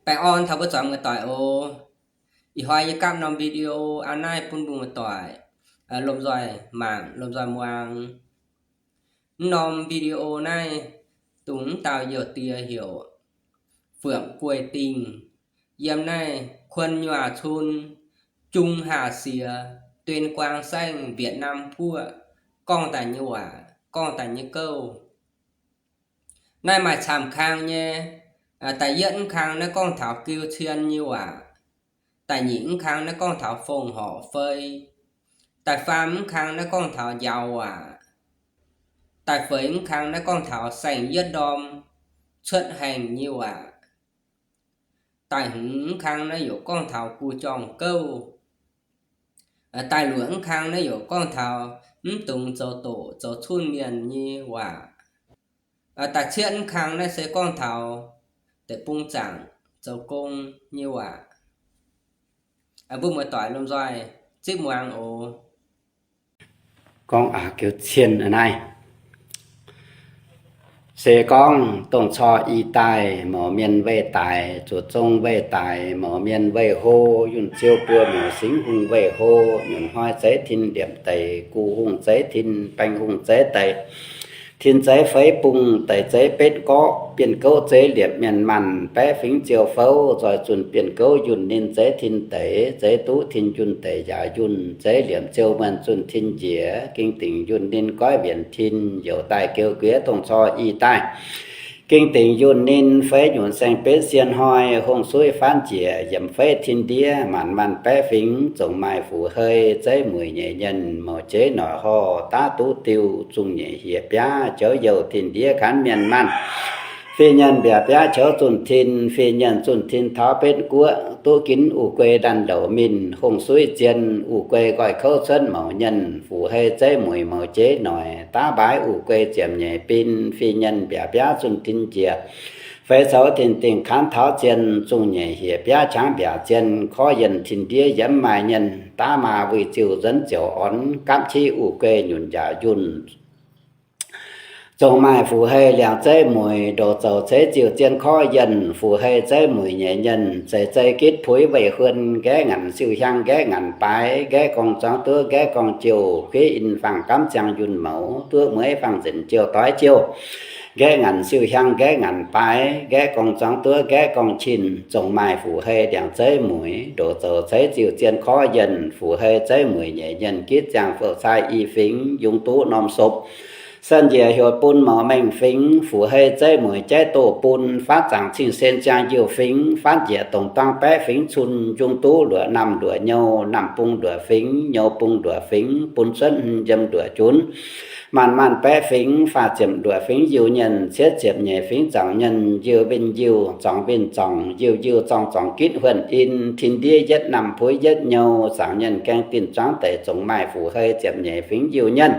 Baengh orn taux mbuo zuangx muoz-doic oc. Ih hnoi yie gapv norm video aa naaiv bun mbuo muoz-doic lomh nzoih mangc, lomh nzoih muangx. Mv norm video naaiv dongh mv dauh youh diex heuc Fuomc Guei Dingh, yiem naaiv Kuon Nyuaac Cun, Jung Haac Siex, Tuyên Quang Saengv, Việt Nam Puoqv, gorngv daaih nyei waac, gorngv daaih nyei gouv. Naaiv maaih camv kang nyei. Da'yietv mv kang naaiv gorngv taux geu cien nyei waac. Da'nyeic mv kang naaiv gorngv taux fongc horc fei. Da'faam mv kang naaiv gorngv taux njaaux waac. Da'feix mv kang naaiv gorngv taux saeng-yietv ndorm cuotv haengh nyei waac. Da'hmz mv kang naaiv yaac gorngv taux gu jorng gouv. Da'luoqc mv kang naaiv yaac gorngv taux mv dungx zoux doqc zoux cunh mienh nyei waac. Da'cietv mv kang naaiv se gorngv taux deic-bung zaangc zoux gong nyei waac. Mbuo muoz-doic lomh nzoih zipv muangx oc. Gorngv aqc geu cien naaiv se gorngv dongh corc ih daaih mouz mienh weih daic, zuqc zong weih daic, mouz mienh weih hlo, yunh ziou buo muoz singx hungh weih hlo, nyunc hnoi zeiv tin liepc deic, gu hungh zeiv tin, baeng hungh zeiv deic, tin zeiv feix bung, deic zeiv betv gorqv, bienh gouv zeiv liepc mienh maanh, baeqv fingx ziou fouv, nzoih zunh bienh gouv yunh ninh zeiv tin deic, zeiv duqv tin yunh deic yaac yunh, zeiv liemh ziou muonh zunh tin njiec, ging dingc yunh ninh goiv wienc tin, youc daaih geu guiex dongh corc ih daaih. Ging dingc yunh ninh feix nyunc saeng-betv sien hnoi, hungh suiv faanv njiec, yiemc feiv tin ndiev maanc maanh baeqv fingx, zongc maaih fuqv hei zeiv mueic nyeic nyienh, mouc jeiv noic horh daav duqv diuh, zungh nyeic hieh biaav joux youh tin ndiev kanv mienh maanh. Fih nyienh mbiaauc biaav qoux zunh tin, fih nyienh zunh tin taux betv guoqv, duqv ginv uv guei laanh louc minh, hungh suiv zien, uv guei nqoi kouv cuotv mouc nyienh, fuqv hei zeiv mueic mouc jeiv noic daav mbaaix uv guei ziepc nyeic bin, fih nyienh mbiaauc biaav zunh tin njiec, feix coux tin dingh kanv taux zien, zungh nyeic hieh biaav qangx mbiaauc zien, korv yienh tin ndiev yiem maaih nyienh, daav maa wuic ziuh nzuonx ziouc orn, gapv qiv uv guei nyunc njaaux yunh. Zongc maaih fuqv hei liangc zeiv mueic, ndoqc zouc ceix ziuh zien korv yienh, fuqv hei zeiv mueic nyeic nyienh, zeiz zeiv gitv puix weih huon, nqaeqv nganc siuh hiang nqaeqv nganc baaix, nqaeqv gorngv zuangx duov nqaeqv gorngv jouh, kuiv in fangx gamv ziangh yunh mouc, duqv mueiz fangx nzengc jouh doix jouh, nqaeqv nganc siuh hiang nqaeqv nganc baaix, nqaeqv gorngv zuangx duov nqaeqv gorngv cinh, zongc maaih fuqv hei liangc zeiv mueic, ndoqc zouc ceix ziuh zien korv yienh, fuqv hei zeiv mueic nyeic nyienh gitv ziangh fouv cai i fingx, yungz duqv norm sopc. Sen njiec hiuc bun mouc mengh fingx, fuqv hei zeiv mueic jaiv doh bun, faatv zaangc cing-sen ziangh njiuh fingx, faatv njiec dongc dangv baeqv fingx cun, yungz duqv luoqc namh luoqc nyou, namh bung luoqc fingx, nyou bung luoqc fingx, bun cuotv hmz yiem luoqc junv. Maanc maanc baeqv fingx, faah ziepc luoqc fingx yiuh nyienh, cietv ziepc nyeic fingx zaangc nyienh, yiuh winh yiuh, zorngc winh zorngc, yiuh yiuh zorngc zorngc gitv huonh in, tin ndiev yietv namh puix yietv nyou, zaangc nyienh gaeng dinh zuangv deic zongc maaih fuqv hei ziepc nyeic fingx yiuh nyienh.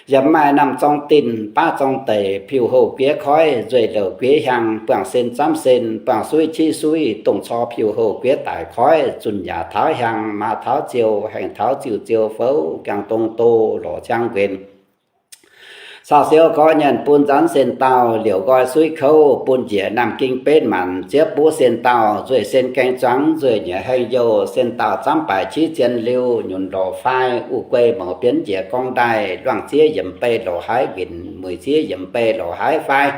Yiem maaih namh zorng dinh, baav zorng deic, piuh houh guiex koiv, nzueih louc guiex hiang, buangh sen zamv sen, buangh suiv qiv suiv, dongh cor piuh houh guiex daic koiv, zunh yaac taux hiang, maa taux ziou, haengh taux ziuh ziou fouv, gaengh dong do, lorz ciang nquenc. Cau siouv gorqv nyienh bun nzanv sen dauh, liouc nqoi suiv kouv bun njiec namh ging betv maanc, zieqv buv sen dauh, nzueih sen gaeng zuangx, nzueih nyieqc haengh youh, sen dauh zamv baaix qiv zien liuh, nyunc lorqc faai, uv guei mouc bienv njiec gorngv ndaaih, luangh zieqv yiemc bei lorqc haaix nqinc, mueic zieqv yiemc bei lorqc haaix faai.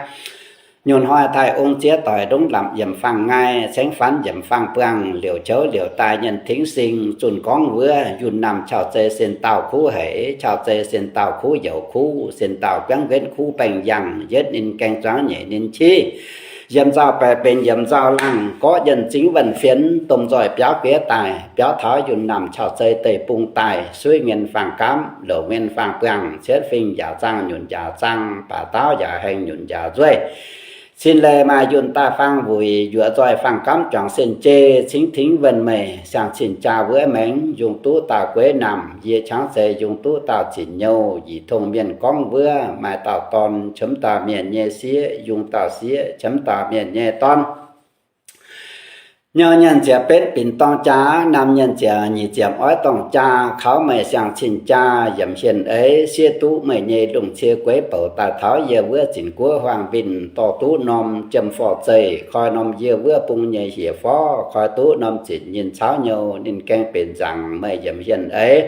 Nyunc hnoi taaih ong zieqv doic ndongv lamc yiemc fangh ngai, cengx fanx yiemc fangh buangh, liouc qouv liouc daaih nyienh tingv sing, zunh gorngv wuov, yunh namh qauh zei sen dauh kuv haic, qauh zei sen dauh kuv youc kuv, sen dauh guangv nquenv kuv baengh yangh, yietv ninh gaeng zuangx nyeic ninh qiv. Yiem nzauh baeqc benx yiem nzauh laangh, gorqv yienh zingv wuonh fienx, domh nzoih biauv guiex daaih, biauv taux yunh namh qauh zei deic-bung daaih, suiv mienh fangh gamv, louc mienh fangh buangh, cietv fingx yaac zaangh nyunc yaac zaangh, baac daauv yaac haengh nyunc yaac nzueih. Cin leiz maaih yunh daaih fangh wuic, yuoqc nzoih fangh gamv juangc sen jei, cingv tingv wuonh meih, siang-cin jaa wuov maengx, yungz duqv dauh gueix namh, yie qangx zeiz yungz duqv dauh zinc nyouh, yie tongh mienh gorngv wuov, maaih dauh dorn, qiemx dauh mienh nyei sieqv, yungz dauh sieqv, qiemx dauh mienh nyei dorn. Nyouh nyienh ziepc betv binc dorng jaa, naamh nyienh ziepc nyic ziepc oix dorng jaa, kaux meih siang-cin jaa yiemc hienh eix, siev duqv meih nyei lungh cie gueix bouc daaih taux yie wuov zinc guoqv huaang-winh, dorh duqv norm jiem forv zeih, koi norm yie wuov bung nyei hieh forv, koi duqv norm zinc nyinh cauv nyouh, ninh gaeng benx nzaangc meih yiemc hienh eix.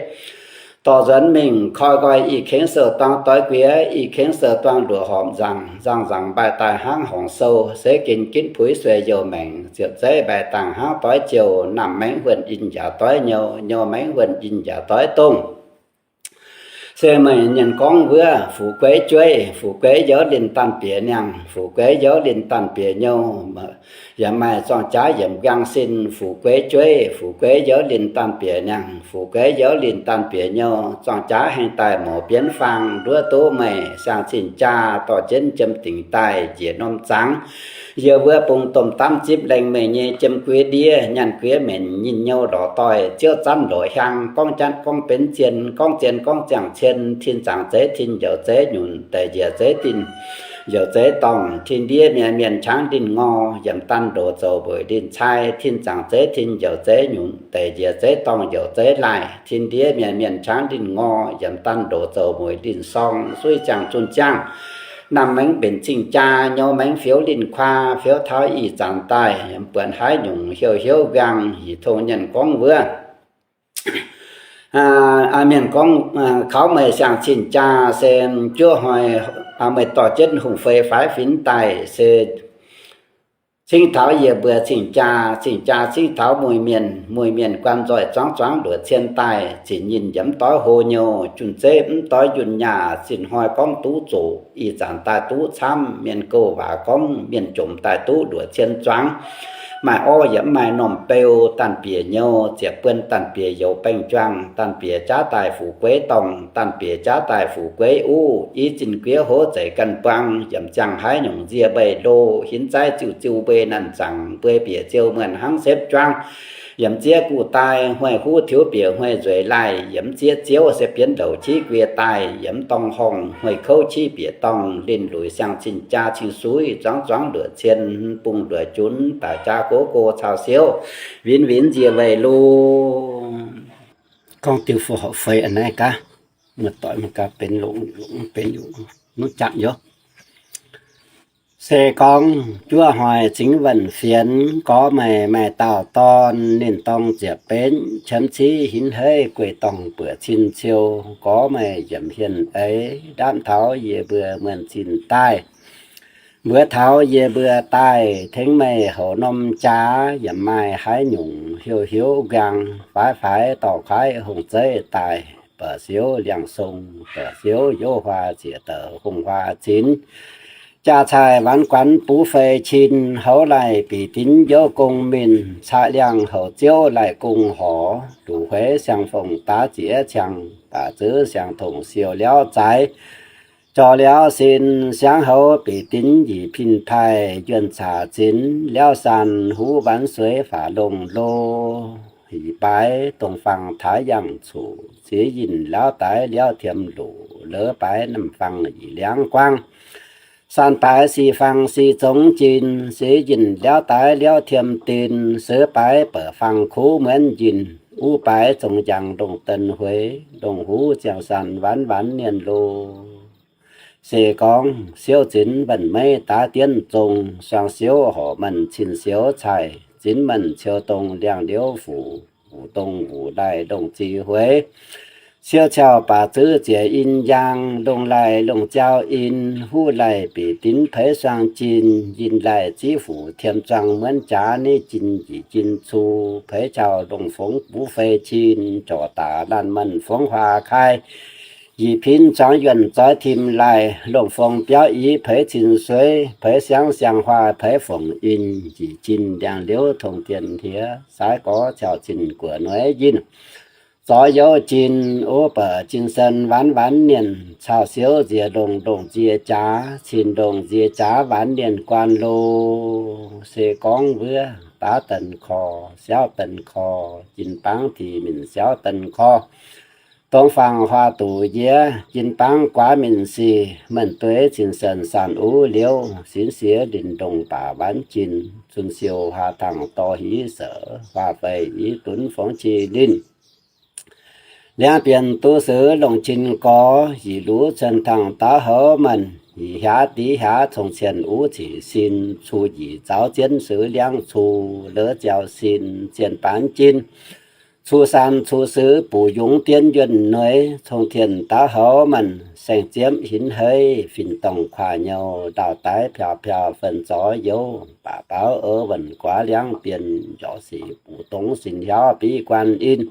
Dorh nzuonx mingh koi nqoi, ih kengx sou-duang doix guiex, ih kengx sou-duang nduoqc horpc nzaangc, nzangc-nzangc mbaih daaih hnangv horngc sou, seix ginx ginv puix sueih youh maengc, ziepc zeiv mbaih dangh hnangv doix jouh, naamh maengx huonh in njaaux doix nyouh, nyouh maengx huonh in njaaux doix dongh. Se meih mienh gorngv wuov, fu'jueiv jueiv, fu'jueiv youv linh daanh bieqc niangh, fu'jueiv youv linh daanh bieqc nyouh, yaac maaih zorng-jaav yiemc nqaang sin, fu'jueiv jueiv, fu'jueiv youv linh daanh bieqc niangh, fu'jueiv youv linh daanh bieqc nyouh, zorng-jaav hengx daaih mouz bienv faang, nduov duqv meih siang-cin jaa, dorh jienv jiem dingc daaih njiec norm zangx. Yie wuov bung domh damv zipv laengh meih nyei jiem guiex ndiev, nyaanh guiex menc nyinh nyouh lorz doix, ziouv zanv lorz hiaang, gorngv janv gorngv benx zien, gorngv zien gorngv ziangh cien, tin zaangc zeiv tin njouc zeiv nyunc, daic njiec zeiv tin njouc zeiv dorngh, tin ndiev mienh mienh qangx linh ngor, yiemc daanh ndoqc zouc mbueic linh cai, tin zaangc zeiv tin njouc zeiv nyunc, daic njiec zeiv dorngh njouc zeiv laaih, tin ndiev mienh mienh qangx linh ngor, yiemc daanh ndoqc zouc mbueic linh sorng, suiv ziangh zunh ziangh. Naamh maengx mbenc cing-jaa, nyouh maengx fioux linh kuaa, fioux taux ih zanc daaih, yaac buatc haaix nyungc hiuv hiuv nqaang, ih tong nyaanh gorngv wuov. Mienh gorngv, kaux meih siang-cin jaa se juov hnoi meih dorh jienv hungh fei faix finx daaih se cingv taux yie mbuo cing-jaa, cing-jaa cingv taux muic-mienh, muic-mienh guan nzoih zuangx zuangx luoqc cien daaih, zinc nyinh yaac mv doix hlo nyouh, junh zeiv mv doix njunh nyaah, zinh hnoi gorngv duqv zoqc, ih zanc daaih duqv camv, mienh gouv waac gorngv mienh jomc daaih duqv luoqc cien zuangx. Maaih orv yaac mv maaih normh beu, daanh bieqc nyouh ziepc buonc, daanh bieqc youz baeng-juangh, daanh bieqc jaav daaih fu'jueiv dorngh, daanh bieqc jaav daaih fu'jueiv uv, i zinh guiev hov zeic ganh buang, yaac mv ziangh haaix nyungc nzie mbeih lo, hinv zaaiv ziuh ziuh mbuei naanh zaangc, mbuei bieqc ziouh muonh hnangv sepv juangv. Yaac mv zieqv guv daaih, huaih huv tiux bieqc huaih nzueic laaih, yaac mv zieqv ziouv se bienx louc qiv guie daaih, yaac mv dorngh horngh huaih kouv qiv bieqc dorngh, linh luic siang-cin jaa cing-suiv, zuangx zuangx luoqc cien, bung luoqc junx, daaih jaa gox go cau siouv, winx winx nzie weih lo. Gorngv diuh fu horpc fei a'naaiv gaav, muoz-doic mangc gaax benx longx, benx longx, mv jangx youz. Se gorngv juov hnoi cingv wuonh fienx, gorx meih maaih dauh dorn, ninh dorng ziepc betv, qiemx civ hinv heiv guei dorngh buoqc cin ciou, gorx meih yiemc hienh eix, ndaamv taux yie mbuo muonh zinh daaih. Mbuox taux yie mbuo daaih, tengx meih houc norm jaax, yaac maaih haaix nyungc hiuv hiuv nqaang, faix faix dorh kuaaiv hungh zeiv daaih, ba'siouv liangh song, ba'siouv youv huaa ziec douc hungh huaa zinx. Jaa-caaiv waanx guanx buv fei cin, houv laih bieqc dinx youv gong minh, caqv liangh houc ziouv laih gong horc, luqc hueix siang-fongc daav ziex ciangh, baac zuov siang-tongc siou liauv zaaix. Jorc liauv sin siangv houv bieqc dinx yie pin paih, yuonh caax zinx liauv saan, huv waanx sueix faatv longh lo. Yie baaix dongh fangx taaix yangh cuqv, siex yinh liauv daix liauv tiem luqc, leuv baaix namh fangx yie liangv guangv. Saan baaix si fangx si zongx jin, siex yinh liauv daix liauv tiem din, seuv baaix bouc fangx kuv muonv yinh, uv baaix zong njang longh den hueix, longh huv ziangh saan waanx waanx nienh lo. Se gorngv siouv zinx wuonh meiv daav dienv zong, suang siouv horc menh cin siouv cai, zinx menh ciou dongh liangx liouv fuc, fuc dongh wuc laih longh zi hueix. Siouv ciauh baac zuov ziec in njang, longh laih longh ziau in, huv laih bieqc dinx peix suang jin, yinh laih ziv fuc tiem zuangh muonv jaax, neiv jin njiec jin cu, peix ciauh longh fongx buv fei cin, jorc daaih laanh menh fongx huaa kai. Yie pin zuangx yuonh zoix tim laih, longh fongx biauv i peix cin sueiv, peix siangv siang huaa peix fongc in, njiec jin ndiangx-liouv tong dien hliev, saaix gorx ciauh cin guoqv nueiv yinh. Zorx youv jin, uv bouc jin sen waanx waanx nienh, cau siouv nzie ndongh ndongh nzie jaax, cin ndongh nzie jaax waanx nienh guaan lo. Se gorngv wuov daav den kor, siauv den kor, jin bangv ti minc siauv den kor. Dongh fangx huaa duqv yie, jin bangv guaav min sic, meih dueiv cin sen sanc uv liouv, sinx siex linh ndongh baac wanv jin, cun siou huaa tangh dorh hiv seix, huaa fei i dunv fongv qi linh. Liangv bienh duqv sux longc cin gorx, yietc luv cen tangh daav houv maanc, yietc hiaav div hiaav cong cien uv cic sin, cu njiec zaux jienv sux liangv cu, lov ziaux sin zienh baanv jin. Cu san cu sux buc yungz dien yuonh nueiz, cong tien daav houv maanc, saeng-ziepv hinv heiv, fin-dorngh kuaax nyouh, ndau-daiv piaux piaux, fen zorx youv, baac baaux ov wenc guaav liangv bienh, njorqc sic buc dongz sin hiauv biv guan in.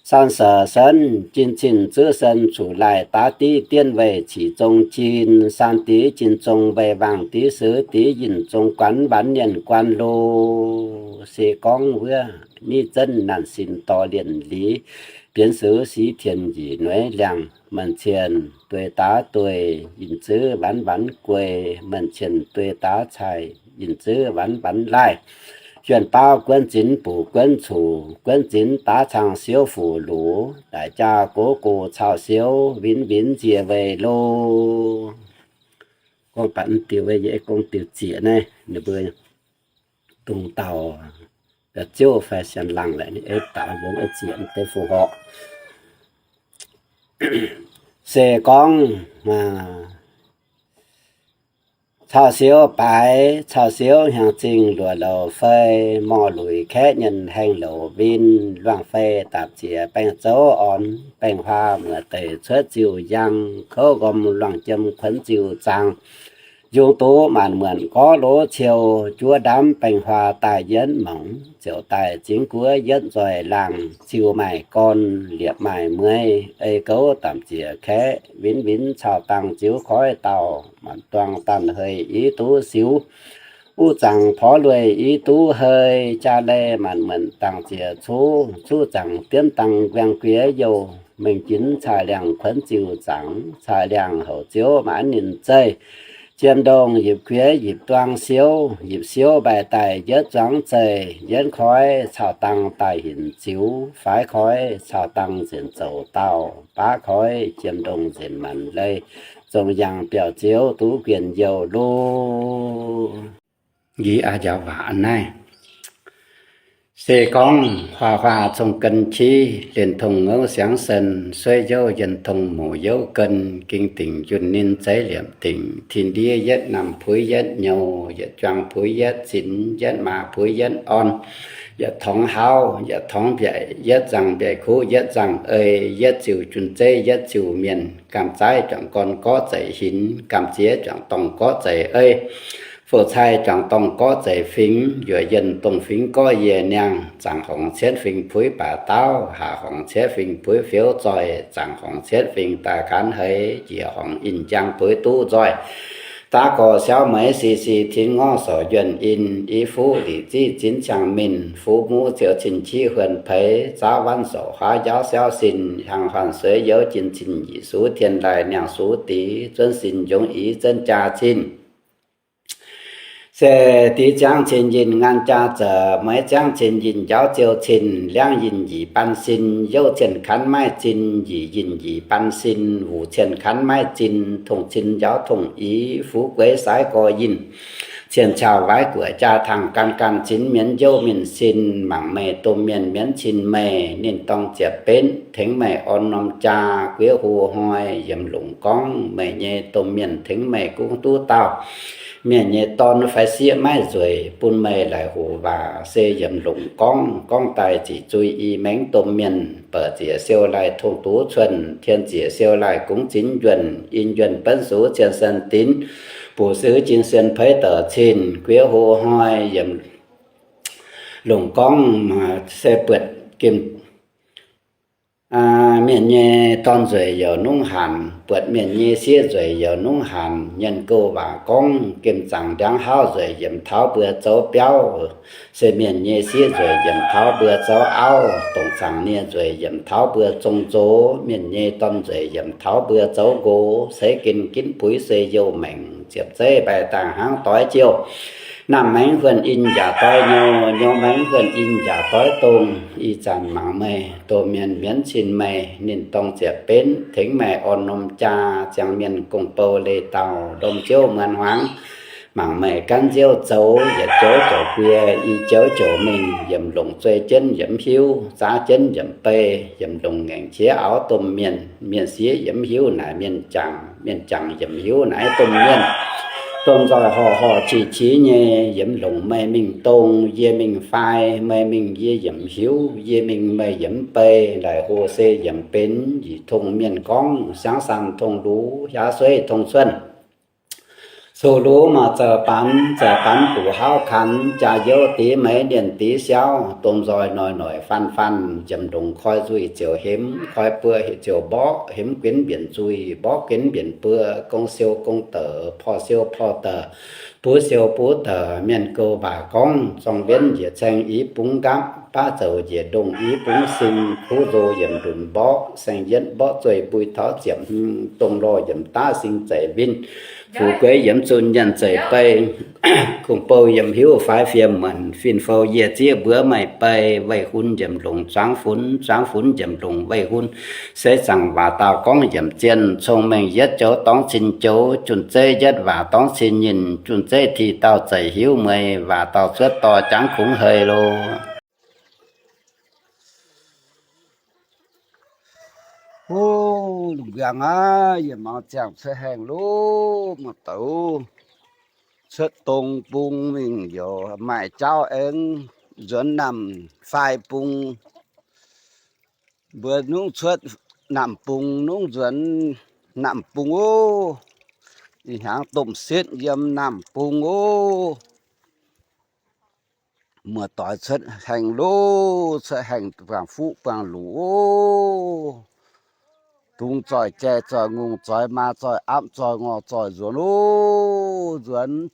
San sec senv jin cin zuov sen cuc laaih daav div dienv weih cic zong jin, san div jin zong weih wangh div sux div yinh zong guanv wanv nienh guan lo. Se gorngv wuov niv zenv naanc sin dorh lienh liz, bienx sux siv tien njiec nueiz liangh, menh cien dueiv daav dueiv yinh zuov wanv wanv guei, menh cien dueiv daav caih yinh zuov wanv wanv laaih. Yuonh baav guonv zinx buc guonv cuc, guonv zinx daav cang siouv fuc luc, daic jaa gox gox cau siouv winx winx nzie weih lo. Gorngv baac diuh, yie gorngv diuh zieqc naaiv, ninh mbuo dongh dauh ziouv fai sian laangh laaix, ei daux longx ei zieqc deix fu horqc. Se gorngv cau siouv baaix, cau siouv hnyangx-zingh luoqc louc fei, morh luic kaeqv nyienh haengh louc win, luangh fei dapc ziec baengh zouv orn, baengh huaa muoc deic cuotv ziuh yangh, kouv nqorm luangh jiem kuonx ziuh zaangc, yungz duqv maanc muonc gorv lov ciou, juov ndaamv baengh huaa daaih yietv mongc, ziouc daaih zingx guoqv yietv nzoih laangh, ziuh maaih gorn liepc maaih mueiz, ei gouv dapc ziec kaeqv winx winx cau dangh ziux koiv dauh, maanc duangh daanh hei i duqv siux, uv zaangc porv lueih i duqv hei, jaa leih maanc muonc dangh ziec cuv, cuv zaangc diemv dangh nquengh guiex youh, mengh ginx caaih liangh kuonx ziuh zaangc, caaih liangh houc ziouv maanc ninh zeih. Jiem ndongh yipc guiex yipc duang siouv, yipc siouv mbaih daaih yietv zuangx zeih, yienv koiv cau dangh daaih hinc ziux, faix koiv cau dangh nzengc zoux daauh, baav koiv jiem ndongh nzengc maanc leih, zongh yangh biauv-ziouv duqv guenc youh lo. Nqi a'njaax waac naaiv. Se gorngv huaa huaa cong-gen qiv, lienh tong ngouv siangx sen, sueiv youv yienh tong moc youv gen, ging dingc yunh ninh zeiv liepc dingc, tin ndiev yietv namh puiv yietv nyouz, yietc juang puiv yietv zinx, yietv maa puiv yietv orn, yietc torngx hauv yietc torngx mbiaec, yietv nzangh mbiaec kuv yietv nzangh ei, yietv ziuh jun zeiv yietv ziuh mienh, gamh zaaiv juangc gorn gorqv zeic hinx, gamh ziex juangc dorngh gorqv zeic ei, fouh cai juangc dorngh gorqv zeic fingx, yuoqc yienh dongh fingx gorqv yie niangh, zaangc horngc cietv fingx puiv baac daauv, haac horngc cietv fingx puiv fioux zoih, zaangc horngc cietv fingx daaih gaanv heix, njiec horngc in njang puiv duqv nzoih. Daav gorx siauv meix si si tinx ngorv sorc yuonh in, i fuqv liqc ziqv zinx ciangh minh, fuqv muv ziouc cin qiv huonh peix, zaauv wanv sorc huaav njaaux siauv sin, hiaang huaanh sueiv youz jin cin nyic suv tien laaih niangh suv dix, zuonv sin njongc i zunv jaa cin. Se dix ziangv cin yinh ngaan jaa zoux, meix ziangv cin yinh njaaux ziou cin, liangv yinh njiec ban sin, youv cien kanv maiv zin, njiec yinh njiec ban sin, wuc cien kanv maiv zin, tongh cin njaaux tongh i, fuv gueix saaix gorx yinh, cien caux waaiv guoqv jaa tangh gan gan cinx mienv youv mienh sin, mangc meih domh mienh mienv cin meih, ninh dorng ziepc benv tengx meih orn norm jaa, guiev hlo hnoi yiemx longc gorngv, meih nyei domh mienh tengx meih gunv duqv dauh mienh nyei dorn fai sieqv maiv nzueic, bun meih laaix hoc waac se yiemc longc gorngv. Gorngv daaih ziqc zui i maengx domh mienh, bouc ziec siou laaih tong duqv cuonh, tien ziec siou laaih gungx zinx njuonh, in njuonh benv sux cien sen dinx, buc sux jin sien peix douc cin, guiev hlo hnoi yiemc longc gorngv se buatc gemh Mienh nyei dorn nzueic youc nungv hanc, buatc mienh nyei sieqv nzueic youc nungv hanc. Nyienh gouv waac gorngv, gemh zaangc ndiangx hauv nzueic yiemc taux mbuo zoux biauv, se mienh nyei sieqv nzueic yiemc taux mbuo zoux auv. Dongc zaangc nie nzueic yiemc taux mbuo zong nzox, mienh nyei dorn nzueic yiemc taux mbuo zoux nqox. Seix gen ginv puix se youh maengc, ziepc zeiv mbaih daaih hnangv doix jiouh. Naamh maengx huonh in njaaux doiv nyou, nyou maengx huonh in njaaux doiv dongh. Ih zanc mangc meih domh mienh mienv cin meih, ninh dorng ziepc benv tengx meih orn norm jaa, ziangh mienh gong-bou leiz-dauh ndorm ziouv muonz hmuangx. Mangc meih gaanv nziouv zoux, yietc jouv ziouc guie, i jouv ziouc mingh, yiemc longc zuei jienv yiemc hiuv, zaav jienv yiemc bei, yiemc longc ngaengc qiex auv domh mienh. Mienh sieqv yiemc hiuv naaic mienh jangc, mienh jangc yiemc hiuv naaiv domh mienh. Domh nzoih horc horc qiex qiex nyei, yiemc longc meih mingh dongh, yie mingh fai, meih mingh yie yiemc hiuv, yie mingh meih yiemc bei, laic hlo se yiemc benx, yietc tong mienh gorngv, siangv sanh tong lux, hiaav sueiv tong cuotv. Coc lux maaih za'baanx, za'baanx guqc hauv kanx, jaa youv dix meix lienh dix siauv, domh nzoih noic noic faan faan, yiemc longc koi nzuih ziouc hemx, koi buo ziouc mborqv, hemx guenx mbienc nzuih, mborqv guenx mbienc buo, gong siou gong deix, porv siou porv deix, buv siou buv deix, mienh gouv waac gorngv, zorng mbienv njiec caeng i bungx nqaapv, baav zoux njiec ndongh i bungx sin, kuv nzo yiemc ndunc mborqv, saeng yietv mborqv zueih mbui taux ziepc hmz, dongh lorh yiemc daav sing zeic win, fu'jueiv yiemc zunh nyaanh zeic bei, gong-bou yiemc hiuv faix fiem muonc, fin-fou yie zieqv mbuox meih bei, weih hun yiemc longc zuangx funx, zuangx funx yiemc longc weih hun, seix zaangc waac daauh gorngv yiemc zienh, cong-mengh yietv joux dorngx cin joux, junh zeiv yietv waac dorngx cin nyinh, junh zeiv ti dauh zeic hiuv mueiz, waac daauh cuotv dorh jangv kungx hei lo. O, lungh mbiaangx aav, yie mangc ziangh cuotv haengh loh, muoz-doic. Cuotv dong bung mingh youz maaih jaauv aengx nzuonx naamh fai bung. Mbuo nungv cuotv naamh bung, nungv nzuonx naamh bung ov. Ih hnyangx domh setv yiem naamh bung ov. Muoz-doic cuotv haengh loh, cuotv haengh buangh fuqv buangh luqc ov. Dungz zoih, jai zoih, ngongh zoih, maa zoih, aapv zoih, ngorc zoih nzuonx ov, nzuonx.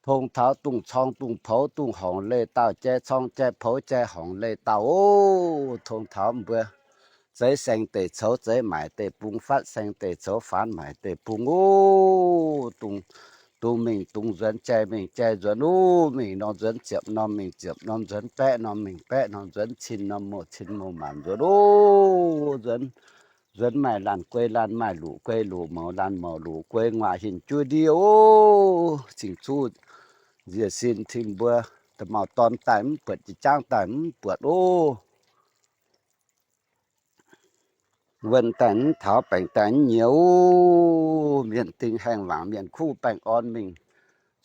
Tong taux dungz corng dungz poux dungz horngc leih dauh, jai corng jai poux jai horngc leih dauh ov. Tong taux mbuo zeiv saeng deic coux zeiv maaic deic bung, faatv saeng deic coux faanx maaic deic bung ov. Dungz mingh dungz nzuonx, jai mingh jai nzuonx ov. Mingh norm nzuonx ziepc norm, mingh ziepc norm nzuonx baeqv norm, mingh baeqv norm nzuonx cin norm, mouz cin mouz maanc nzuonx ov. Nzuonx, nzuonx maaih laanh guei laanh maaih luqc guei luqc, mouc laanh mouc luqc guei, nguaac hinc juov ndie ov. Cing-Nziex sin tin mbuo, da'maauh dorn daaih mv buatc, jiex jaangv daaih mv buatc ov. Wuonh daaih mv taux, baengc daaih mv nyiex ov. Mienh ding haengh wangc, mienh kuv baengh orn mingh.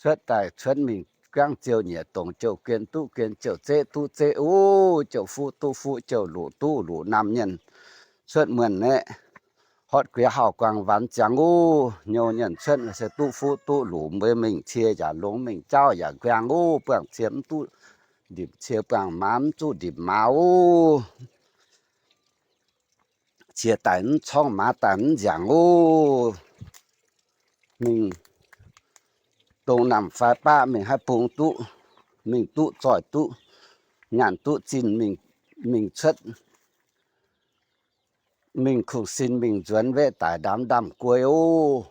Cuotv daaih cuotv mingh, guangv ziou nyieqc dongc, jouh guen duqv guen, jouh zeqv duqv zeqv ov. Jouh fuqv duqv fuqv, jouh luqc duqv luqc. Naamh mienh cuotv muonh aeqv, hotv gueix hauh guangc wanc ziangx ov. Nyouz mienh cuotv se duqv fuqv duqv luqc, mbuo mingh cie yaac longx, mingh jaauv yaac nquaang ov. Buangh cie mv duqv ndipc cie, buangh maaz mv duqv ndipc maaz ov. Cie daaih mv corngv, maaz daaih mv nziaangc ov. Mingh dongh naamh fai baqv mingh haaix bung duqv, mingh duqv zoih duqv, nyaanh duqv zinh mingh, mingh cuotv, mingh kungx sin mingh nzuonx, weqv daic ndamv ndamv guei ov.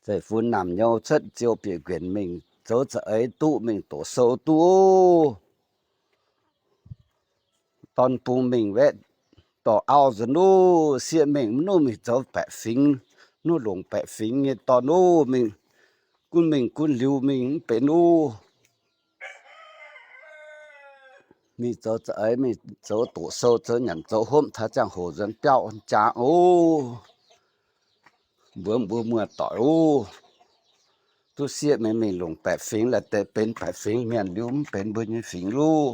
Zeiv-fun naamh nyouz cuotv ziou bieqc nquenc mingh, zoux za'eix duqv mingh doqc sou duqv ov. Dorn bung mingh weqv dorh auv nzuonx ov. Sieqv mengh mv nuqv mingh zoux baeqc fingx, nuqv longc baeqc fingx nyei dorn ov. Mingh gunv mengh gunv liuz mingh mv benx ov. Mingh zoux za'eix, mingh zoux doqc sou, zoux nyanc zoux hopv, taux ziangh hoc nzuonx biauv jaax ov. Mbuo mbuo muoz-doic ov, duqv sieqv mengh mingh longc baeqc fingx, laaix deix benx baeqc fingx mienh liuz mv benx mbuo nyei fingx ov.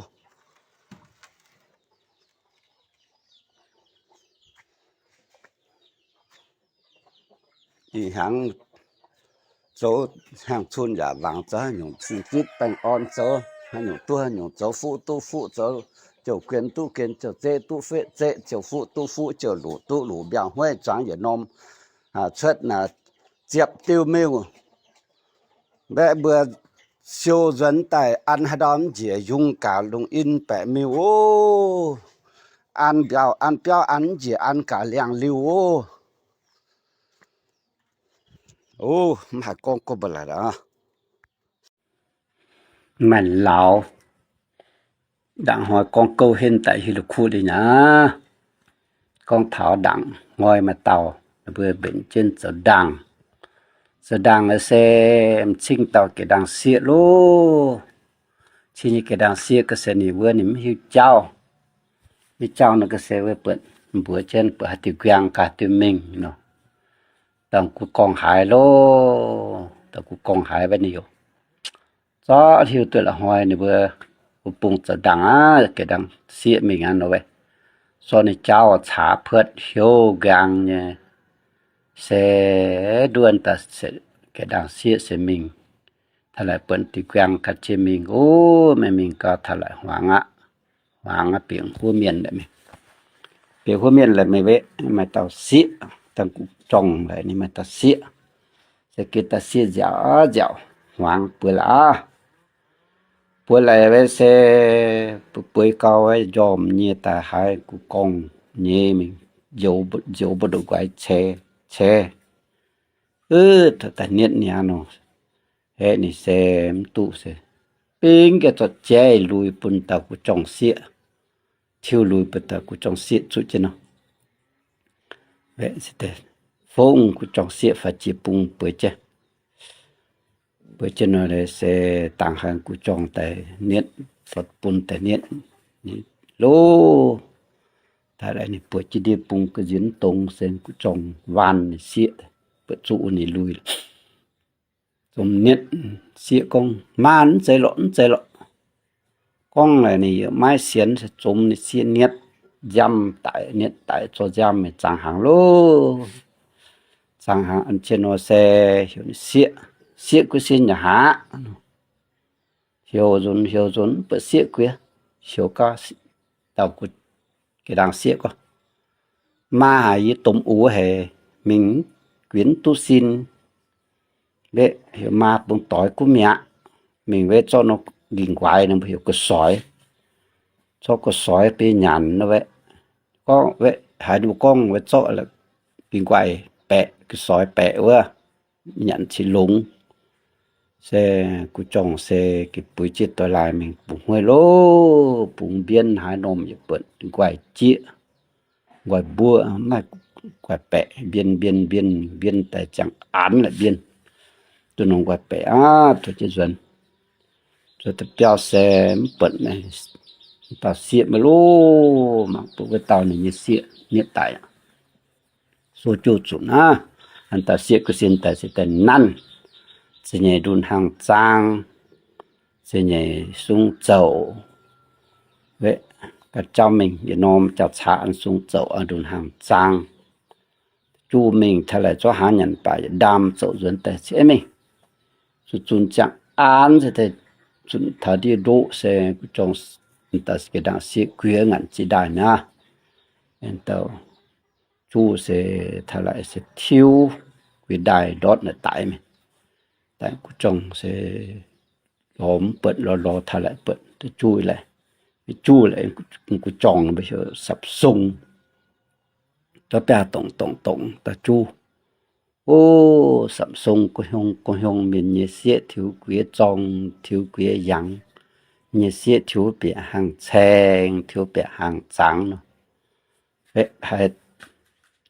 Ih hnyangx zoux hnyangx-cun yaac laangz, zoux haaix nyungc cing-zipv baengh orn, zoux haaix nyungc duqv haaix nyungc, zoux fuqv duqv fuqv, zoux jouh guen duqv guen, jouh zeqv duqv zeqv, jouh fuqv duqv fuqv, jouh luqc duqv luqc, mbiaangx hueiv zuangx yietc norm cuotv naaic ziepc diuh miuc. Mbaeqv mbuo siou nzuonx daaih an haaix ndau mv njiec, yungz gaax lungh in baeqc miuc ov. An mbiauh an biauv an mv njiec, an gaax liangx liuh ov. O, mv haih gorngv gouv mbuo laaix aqv. Maaih lauz ndaangc hnoi gorngv gouv henv daaih hiuv la'kuqv liuz nyei aqv. Gorngv taux ndaangc hnoi maaih dauh ninh mbuo mbenc jienv zoux ndaangc. Zoux ndaangc se m'cingv dauh jiex ndaangc sieqv loh. Cing nyei jiex ndaangc sieqv ga'se ninh wuov ninh mv hiuv jauv. Mv jauv nor ga'se wuov buatc mbuox jienv buatc haaix diuh nquang gaax diuh mingh nor. Dongh gu gorngv haaix loh, dongh gu gorngv haaix wuov ninh yaac zorqv hiuv duqv la'hnoi ninh mbuo, mbuo bung zoux ndaangc aqv, jiex ndaangc sieqv mingh aqv nor wuov. Sortv ninh jauv caax puotv hnyouv nquang nyei, se nduov daaih jiex ndaangc sieqv se mingh. Taux laaix buatc diuh nquang gaax jiex mingh, o, meih mingh gau taux laaix hmuangx aqv. Hmuangx aqv, bieqc huov mienh laaix mingh. Bieqc huov mienh laaix mingh weqv, maaih dauh sieqv, dangh gu jorngh laaix ninh maaih dauh sieqv. Se geh dauh sieqv nziaauc nziaauc hmuangx bueix laaix aqv. Bueix laaix weqv se bueix gau wuov njormh nyie daaih haiz gu gorngv nyei mingh njoux mbu'ndongx nquaix ceix, ceix. Ov, daaih nietv ninh aqv nor. Aeqv, ninh se mv duqv se bingv geh zorqv jaiv lui bun dauh gu jorngh sieqv, tiuv lui bun dauh gu jorngh sieqv zuqv jienv nor. Fongv gu jorngh sieqv faix jiex bung bueix jienv. Bueix jienv nor se dangh haaix gu jorngh daaih nietv, bun daaih nietv loh. Daaih laaix ninh bueix jienv ndiev bung ga'nziex dongz se gu jorngh waanh ninh sieqv, buatc zuqv ninh lui. Zomx nietv, sieqv gorngv, Maah, mv zeiz lorqc, mv zeiz lorqc. Gorngv laaix ninh yaac maiv sienx, se zomx ninh sieqv nietv nziaamv daic, nietv daic zorqv nziaamv mingh zangx hnaangx loh. Zangx hnaangx an jienv nor se heuc ninh sieqv, sieqv gu'nyuoz sin yaac haaix. Heuc nzunc heuc nzunc mv buatc sieqv gu'nyuoz. Heuc gau, dauh gu jiex ndaangc sieqv gorngv, Maa haic, yie domh uix haic, mingh gu'nyuoz mv duqv sin. Weqv heuc maa bungx doix guv mi'aqv. Mingh weqv zorqv norm ging-nquaix nor mbuo heuc ga'soix. Zorqv ga'soix bun nyanc nor weqv. Gorngv weqv haiz ninh mbuo gorngv weqv zorqv ging-nquaix baeqc, ga'soix baeqc wuov, nyanc cin longx. Se gu jorngh se geh buix jieqv doix laaih mingh bungx hueiv loh, bungx mbienv haaix norm yaac buatc nquaix jieqv, nquaix mbuov, maaih nquaix baeqc, mbienv mbienv mbienv mbienv daaih ziangh aanx la'bienv. Duqv norm nquaix baeqc aqv, tov jienv nzuonx. Nzuonx daaih biauv se mv buatc dauh sieqv maiv loh, mangc bun wuov dauh ninh nyei sieqv nietv daic. Sou jiu zunc aqv. An dauh sieqv gu'nyuoz sin daaih se daaih nanv, za'nyeic ndun hnaangx zaang, za'nyeic sung zouc. Weqv ga'jauv mingh yietc norm jauv-caax an sung zouc, an ndun hnaangx zaang. Juv mingh taux laaix zorqv hnangv nyanc baac yietc ndaam zouc nzuonx daaih ciev mingh. Zuqc zunc ziangh aanx se daaih zunc taux ndiev ndoqv se gu jorngh daaih jiex ndaangc sieqv gu'nyuoz ngaanc ziex ndaaih mi'aqv. Dauh juv se taux laaix se tiuv gu'nyuoz ndaaih ndortv naaic daic mingh. Daaih gu jorngh se lorz mv buatc, lorz lorz taux laaix buatc juv laaix, juv laaix gu jorngh mbuo heuc Sapv Sung. Zorqv biaav dongc dongc dongc dauh juv. O, Sapv Sung, gu'nyuoz gu'nyuoz mienh nyei sieqv tiux gu'nyuoz zorng, tiux gu'nyuoz yangh, nyei sieqv tiux bieqc hnaangx caeng, tiux bieqc hnaangx zaangx nor. Haiz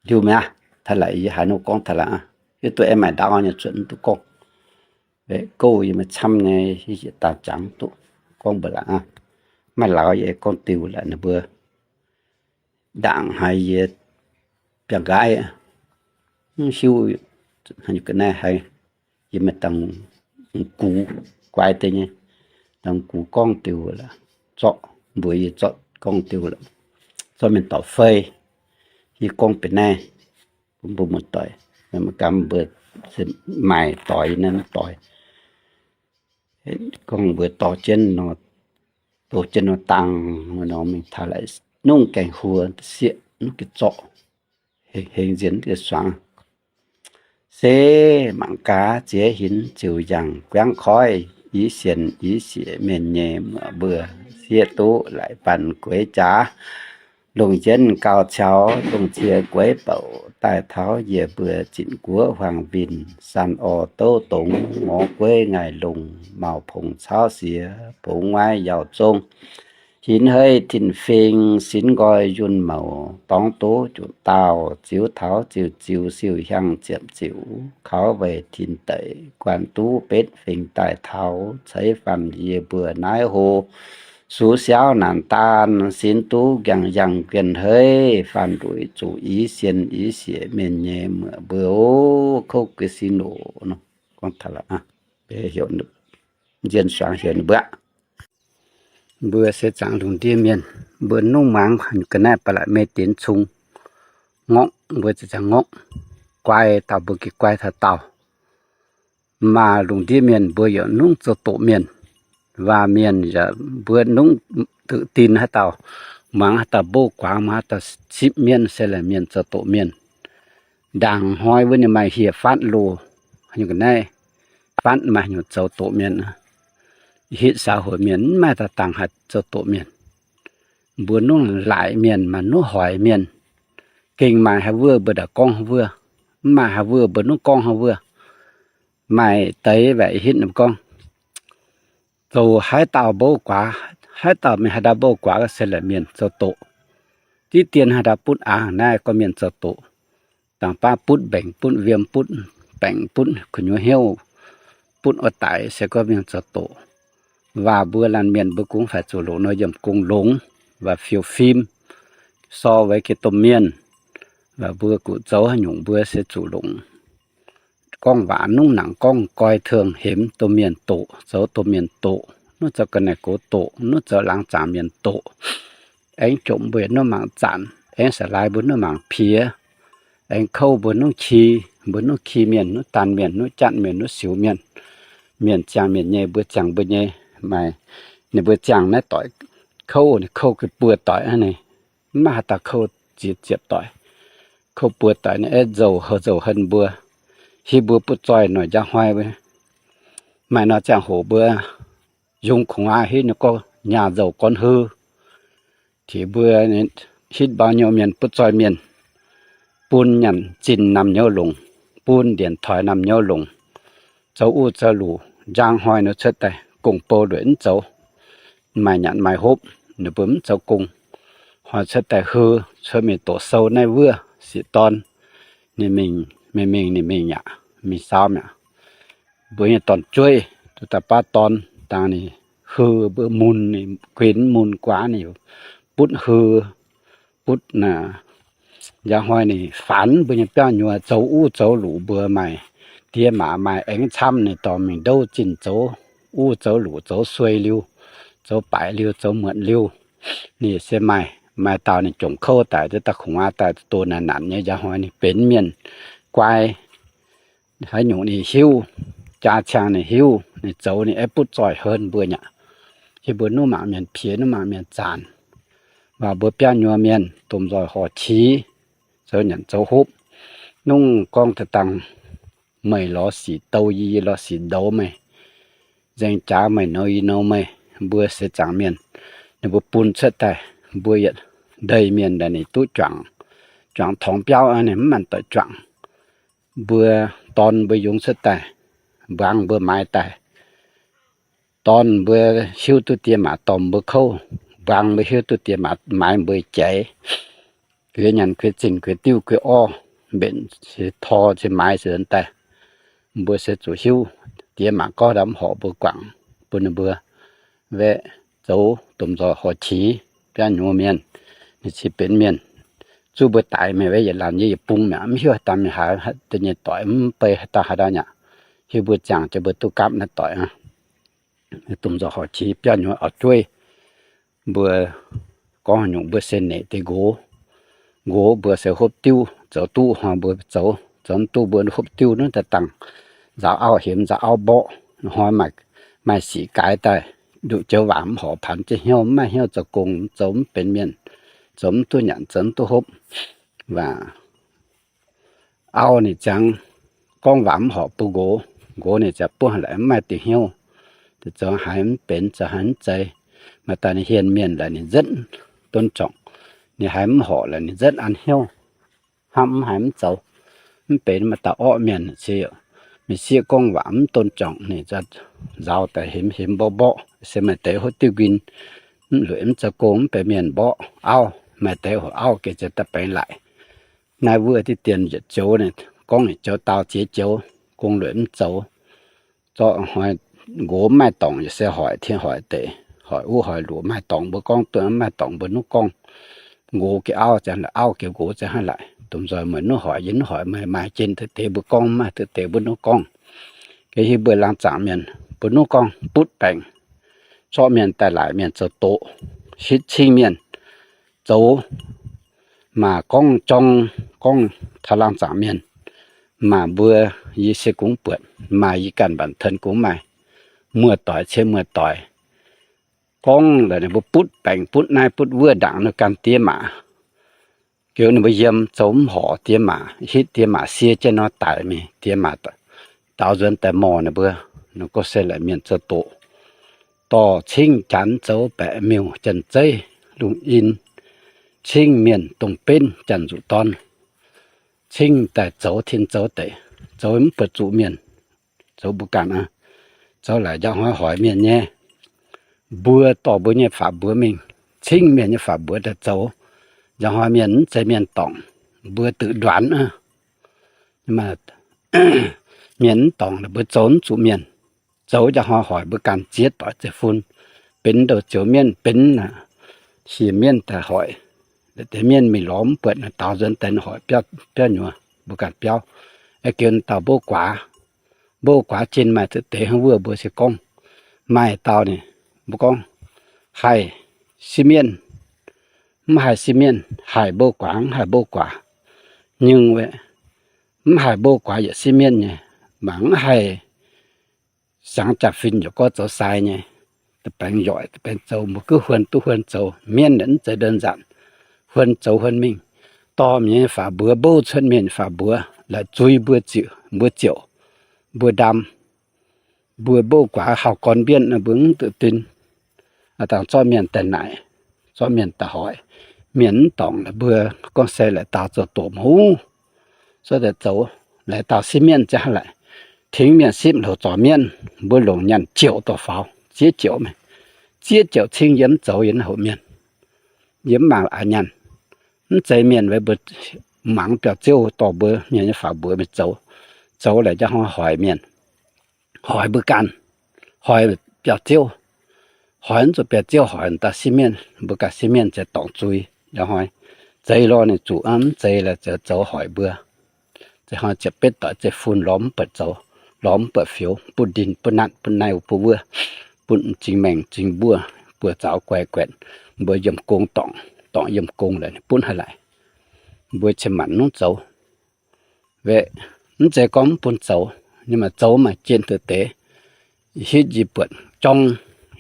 liuz mi'aqv, taux laaix yie haiz nor gorngv taux laaix aqv. Yie duqv aengx maaih ndaauv nyei cuotv mv duqv gorngv. Gouv yie maaih camv nyei, yie yietc daaih jangx duqv gorngv mbuo laaix aqv. Maaih lauz yie gorngv diuh laaix ninh mbuo ndaangc haiz yie biangh nqaaix, mv hiuv ga'naaiv haiz yie maaih dangx gux guaix deix nyei, dangx gux gorngv diuh laaix, zorqv mbuox yie zorqv gorngv diuh laaix, zorqv mienh dorc fei. Yie gorngv benx naaiv bun mbuo muoz-doic, maiv gamh mbuo se maaic doix naaiv mv doix. Gorngv mbuox dorh jienv nor, dorh jienv nor dangh nor mingh taux laaix nungv gaengh huo sieqv nuqv ga'zorqv, hengx nziex nuqv ga'suangx. Se mangc gaax ziex hinx ziouc yangh guangv koiv, yie sienx yie sieqv mienh nyei muoc mbuo, sieqv duqv laaix banh gueix jaax. Lungh jienv gauh caux lungh cie gueiv bouc, daaih taux yie mbuo zinc guoqv huaang winh, san orv douv dongz, ngorc gueiv ngaih lungh, maux pongx cauv siex, bungx nguaaiv yauh zong, hinv heiv tin-fing, sinx nqoi yunh mouc, dorngx doz juqc daauh, ziux taux ziux ziux, siou hiang ziepc ziux, kaux weic tin deic, guanh duqv betv fingx daaih taux, ceix faanh yie mbuo naaiv hlo, sux siauv naanc daan, sinx duqv nqaang yangh guen heiv, faanh nduic zuqc i sien i sieqv mienh nyei muoc mbuo oc. Kouv ga'sin oc. Gorngv taux, nzien suangx heuc ninh mbuo, mbuo se zaangc lungh ndiev mienh, mbuo nungv muangx ga'naaiv ba'laqc mei dinx cung, ngorqv mbuo ziouc zaangc ngorqv, guai dauh mbuo gengh guai taux daauh. Maaih lungh ndiev mienh mbuo yaac nungv zoux doqc mienh. Waac mienh yaac mbuo nungv duqv dinh haaix dauh, muangx haaix dauh mbouv guaax, muangx haaix dauh sipv mienv se laaix mienh zoux doqc mienh. Ndaangc hnoi wuov ninh maaih hieh fatv loh, haaix nyungc ga'naaiv fatv maaih haaix nyungc zoux doqc mienh. Hitv xã hội mienh mv maaih dauh dangh haih zoux doqc mienh. Mbuo nungv laaic mienh maaih nungv hoic mienh. Gengh maaih haaix wuov mbuo ndaaih gorngv haaix wuov, mv maaih haaix wuov mbuo nungv gorngv haaix wuov. Maaih deix waaic hitv ninh gorngv, zoux haaix dauh mbouv guaax, haaix dauh mingh haaix dauh mbouv guaax se laaix mienh zoux doqc. Diqv dien haaix dauh butv aqc naaiv gorngv mienh zoux doqc. Dangh baav butv mbenc, butv wiem, butv baengc, butv kuh nyuoz hnyouv, butv oix daic se gorngv mienh zoux doqc. Waac mbuo laanh mienh mbuo kungx faix zuqc longc nor yiem gong longx, waac fiou fim, sor weic geh domh mienh. Waac mbuo guqc zoux haaix nyungc mbuo se zuqc longc. Gorngv waac nungv nangc gorngv goi tengx hemx domh mienh doqc, zoux domh mienh doqc, nungv zoux ga'naaiv gox doqc, nungv zoux laangz zaangc mienh doqc. Aengx jomc mbuo nungv mangc zanc, aengx sa'laaix mbuo nungv mangc piex, aengx kouv mbuo nungv ki, mbuo nungv ki mienh, nungv daanh mienh, nungv jatv mienh, nungv siux mienh. Mienh ziangh mienh nyei, mbuo ziangh mbuo nyei. Maaih ninh mbuo ziangh naaiv doic kouv, ninh kouv ga'buo doic aqv. Ninh mv maaih haaix dauh kouv ziex ziepc doic. Kouv buo doic ninh aeqv, nzouh houh nzouh hen mbuo, hiuv mbuo butv zoih noic njang hnoi. Maaih nor ziangh hoc mbuo yungz kungx aqv, hiuv ninh gorngv nyaah nzouh gorn hei, tengx mbuo hitv mbau nyouz mienh, butv zoih mienh, bun nyanc zinh naamh nyouz longc, bun ndienc toix naamh nyouz longc, zoux uv zoux luc, njang hnoi nor cuotv daaih gong-bou ndueic mv zoux, maaih nyanc maaih hopv, ninh mbuo mv zoux gong. Hnoi cuotv daaih hei, cuotv mingh doqc sou naaiv wuov sic dorn, ninh mingh, mingh mingh ninh mingh aqv, mingh saau mi'aqv. Mbuo nyei dorn-jueiv duqv daaih baav dorn dangh ninh hei, mbuo mun ninh kuinx mun guaax ninh butv hei, butv naaic, njang hnoi ninh faanx mbuo nyei biauv nyuoz zoux uv zoux luc. Mbuo maaih diex maac maaih aengx camv, ninh dorh mingh ndouv zinh zoux uv zoux luc, zoux suei liuz, zoux baaic liuz, zoux muotc liuz. Ninh se maaih, maaih dauh ninh jomc kouv daic, duqv daaih kungx aqv, daaih doh naanc naanc nyei. Njang hnoi ninh benx mienh guai, haaix nyungc ninh hiuv, jaa ciangh ninh hiuv, ninh zoux ninh aeqv, butv zoih hen mbuo mi'aqv. Hiuv mbuo nungv mangc mienh piex, nungv mangc mienh zaanc. Waac mbuo biauv nyuoz mienh domh nzoih horc qiex, zoux nyanc zoux hopv, nungv gorngv da'dangh meih lorz sic douz yie, yie lorz sic ndouz meih, nzengc jaax meih nouz yie nouz meih. Mbuo seix zaangc mienh, ninh mbuo bun cuotv daaih, mbuo yietc ndeic mienh daaih ninh duqv juangc, juangc torngx biauv aqv, ninh mv maanc doic juangc. Mbuo dorn mbuo yungz cuotv daaih, mbuangz mbuo maaiz daaih. Dorn mbuo hiuv duqv diex maac dorh mbuo kouv, mbuangz mbuo hiuv duqv diex maac maaiz mbuo jaiz. Kuiz nyanc, kuiz zinh, kuiz diuv, kuiz orv, mbenc se tor se maaiz se daaih. Mbuo se zuqc hiuv, diex maac gorngv ndau mv horpc mbuo guangc, bun ninh mbuo waeqv zoux domh nzoih horc qiex. Biauv nyuoz mienh, ninh cingx benx mienh, zuov mbuo daix meih waeqv yietc laanh nyei yietc bung mi'aqv. Mv hiuv haaix dauh mingh haaix, da'nyeic doic mv bei haaix dauh haaix dauh mi'aqv. Hiuv mbuo ziangh jiex mbuo duqv gapv naaiv doic aqv. Domh nzoih horc qiex biauv nyuoz orv-jueiv. Mbuo gorngv haaix nyungc mbuo se neic deix nqox. Nqox mbuo se hopv diuv, zoux duqv hnoi mbuo zoux, zoux mv duqv mbuo hopv diuv nunv daaih dangh nzaaux auv hemx, nzaaux auv mborqv. Hnoi maaih sic gaaix daaih, nduqc joux waac mv horpc, paanx jienv hnyouv, mv maaih hnyouv zoux gong, zoux mv benx mienh, zoux mv duqv nyanc, zoux mv duqv hopv. Waac auv ninh ziangx gorngv waac mv horpc bun nqox, nqox ninh ziangx buov laaix mv maaih diuh hnyouv, zoux haaix mv benx, zoux haaix mv zeiz. Maaih daaih ninh hienh mienh laaix ninh nzetv donv zorngc, Ninh haiz mv horpc laaix ninh nzengc an hnyouv, hnamv mv haiz mv zoux. Mv benx maaih dauh orqv mienh se, meih sieqv gorngv waac mv donv juangc, ninh nzaaux daaih hemx hemx mborqv mborqv, se maaih deix hov diuv nquin, mv lueic mv zoux gong, mv benx mienh mborqv auv, maaih deix hov auv geh ziouc daaih baengx laaic. Naaiv wuov diqv dien yietc joux, gorngv yietc joux dau ziex joux, gong lueic mv zoux. Zorqv hnoi nqox mv maaih dorngc yaac se hoic tien hoic deix, hoic uv hoic luoqc, maaih dorngc mbuo gorngv duqv, mv maaih dorngc mbuo nuqv gorngv. Nqox geh auv ziangx laaic, auv geh nqox ziangx hnangv laaic. Domh nzoih meih nuqv hoic, yie nuqv hoic, meih maaih jien deix mbuo gorngv, maaih deix mbuo nuqv gorngv. Geh hiuv mbuo laangz zaangc mienh mbuo nuqv gorngv butv baengc, zorqv mienh daaih laaic mienh zoux doqc, hitv cingv mienh zoux, maaih gorngv jorng, gorngv taux laangz zaangc mienh. Maaih mbuo, yie se kungx buatc, maaih yie ganh mbanc ten kungx maaih, muoz-doic cien muoz-doic gorngv laaix ninh mbuo butv baengc, butv naaiv butv wuov, ndaangc ninh ganh diex maac, geux ninh mbuo yiem zoux mv horc, diex maac hitv, diex maac sie jienv nor daic mingh, diex maac daaux nzuonx daaih morh ninh mbuo. Ninh gorngv se laaic mienh zoux doqc, dorh cingv janx zoux baeqc miuc janx-zeiv lungh in, cingv mienh dongh benv janx-nzuqc dorn, cingv daaih zoux tin zoux deic, zoux mv buatc zuqc mienh, zoux mbuo ganh aqv. Zoux laaic njang hnoi hoic mienh nyei, mbuo dorh mbuo nyei faatv mbuox mingh, cingv mienh nyei faatv mbuox daaih zoux, njang hnoi mienh mv zeiz mienh dorngc, mbuo duqv nduanx aqv. Mienh mv dorngc laaix mbuo zoux mv zuqc mienh. Zoux njang hnoi hoic mbuo ganh ziex doic zeiv-fun, benx ndouh zioux mienv, benx hiex mienv daaih hoic. Deix mienv mingh lorz mv buatc, daaux nzuonx daaih hoic biauv nyuoz, mbuo ganh biauv. Geu dauh mbouv guaax, mbouv guaax jien maaih deix hnangv wuov mbuo se gorngv, maaih dauh ninh mbuo gorngv haih siev mienv, mv haih siev mienv, haih mbouv guaax mv haih mbouv guaax. Nyungc mv haih mbouv guaax yaac siev mienv nyei, mangc mv haih siangx jaa-fin yaac gorngv zoux sai nyei. Da'baengx yoic, da'baengx zoux, mbuo gux huon duqv huon zoux. Mienv mv zeiz đơn giản, huon zoux huon mingh. Dorh mienh nyei faatv mbuox, mbouv cuotv mienh nyei faatv mbuox, laaix zuiz mbuo ziouc, mbuo ziouc, mbuo ndaam, mbuo mbouv guaax hauh gorn mbienv, mbuo mv duqv dinh. Dangh zorqv mienh daaih naaic, zorqv mienh daaih hoic, mienh mv dorngc laaix mbuo gorngv se laaix dauh zoux doqc mouv, zorqv daaih zoux, laaix dauh siev mienv ziangh hnangv laaic. Tengx mienh sipv hlouc zorc mienv, mbuo longc nyaanh ziouc dorh faaux, ziex ziouc mingh, ziex ziouc cingv yie mv zoux yie naaiv hoc mienh. Yie mv mangc la'haaix nyaanh. Mv zeiz mienh weic mbuo mangc biauv-ziouv dorh mbuo mienh nyei faatv mbuox mingh zoux. Zoux laaix njang hnoi hoic mienh, hoic mbuo ganh, hoic biauv-ziouv, hoic mv zuqc biauv-ziouv hoic, dauh siev mienv, mbuo ganh siev mienv ziouc dorngc zuiz. Njang hnoi zeiz lorh ninh zuqc, mv zeiz laaix ziouc zoux hoic mbuo. Zeiz hnoi ziepc betv doic zeiv-fun lorz mv buatc zoux, lorz mv buatc fioux, butv ndin butv natv, butv naaiv butv wuov, butv m'zing maengh m'zing mbuov, buoz-zaux guaix guaetc, mbuo yiem gong dorngc, dorngc yiem gong laaix ninh butv hnangv laaic. Mbuo cien maanc nungv zoux. Weic mv zeiz gorngv mv bun zoux, ninh maaih zoux maaih jien deix deix. Hitv yie buatc jorng,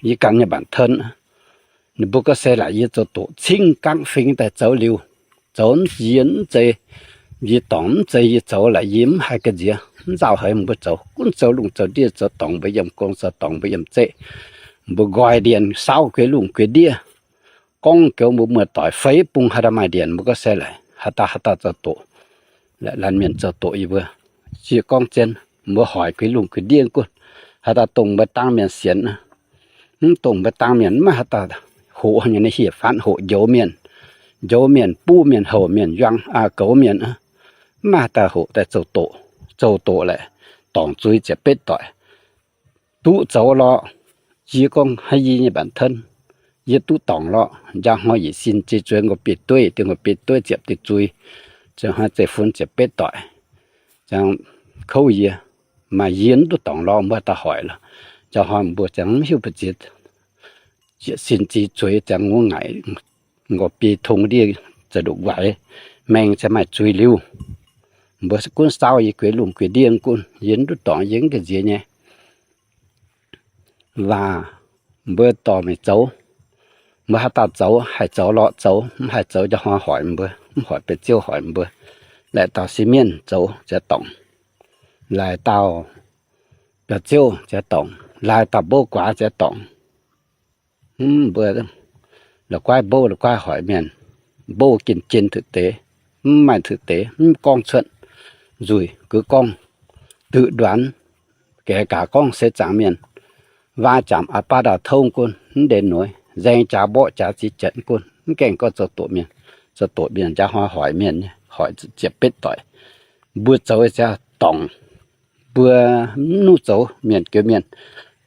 yie ganh nyei mbanc ten, ninh mbuo gorngv se laaix yie zoux doqc cingv gangv fingx daaih zoux liuz, zoux yie mv zeiz, yie dorngc mv zeiz yie zoux laaix yie mv haih ga'nziex, mv nzauh haiz mbuo zoux, gunv zoux lungh zoux ndiev, zoux dorngc mbuo yiem gong, zoux dorngc mbuo yiem zeqv, mbuo nqoi ndienh saauv gueix lungh gueix ndiev. Gorngv goux mbuo muoz-doic feix bung haaix dauh maaih ndienh mbuo gorngv se laaix haaix dauh haaix dauh zoux doqc, laanh mienh zoux doqc yie mbuo. Yie gorngv zien, mbuo hoic gueix lungh gueix ndiev gunv, haaix dauh dongh mbuo dangv mienh sienx, mv dongh mbuo dangv mienh mv maaih haaix dauh hoqc nyei. Naaiv hieh faanv hoqc njoux mienh, njoux mienh, buv mienh, houc mienh, yuang aa goux mienh, mv maaih haaix dauh hoqc daaih zoux doqc. Zoux doqc laaix dorngc zuiz ziepc betv doic. Duqv zoux lorqc, yie gorngv haiv yie nyei mbanc ten, yie duqv dorngc lorqc. Njang hnoi yietc sin ziex zueiz nqo biei dueiv, diex nqo biei dueiv ziepc deix zuiz, ziangh hnoi zeiv-fun ziepc betv doic, ziangh kouv yie. Maaih yie mv duqv dorngc lorqc, mbuo daaih hoic lorqc. Njang hnoi mbuo ziangh mv hiuv ba'ziex, yietc sin ziex zueiz ziangh ngongh ngaaic nqo biei tong ndiev za'nduqc waix, maeng ziangh maaih zuiz liuz, mbuo se gunv saauv yie gueix lungh gueix ndiev gunv, yie mv duqv dorngc, yie mv ga'nziex nyei. Waac mbuo dorh mingh zoux. Mbuo haaix dauh zoux, haih zoux lorqc zoux, mv haih zoux njang hnoi hoic mbuo, mv hoic biauv-ziouv hoic mbuo. Laih dauh siev mienv zoux ziouc dorngc, laih dauh biauv-ziouv ziouc dorngc, laih dauh mbouv guaax ziouc dorngc. Mv, mbuo la'guaih mbouv la'guaih hoic mienh, mbouv jien-jien tuix deix, mv maaih tuix deix, mv gorngv cuotv nzuih gux gorngv, duqv nduanx, gaeqv gaax gorngv se zaangc mienh, waav jaamc aqv baav ndau tongv gunv, mv deix noiz nzaeng jaax mborqv jaax ziex janx gunv, mv gaengh gorngv zoux doqc mienh. Zoux doqc mienh njang hnoi hoic mienh nyei, hoic ziepc betv doic. Mbuo zoux ziangh dorngc, mbuo mv nuqv zoux mienh, joux mienh,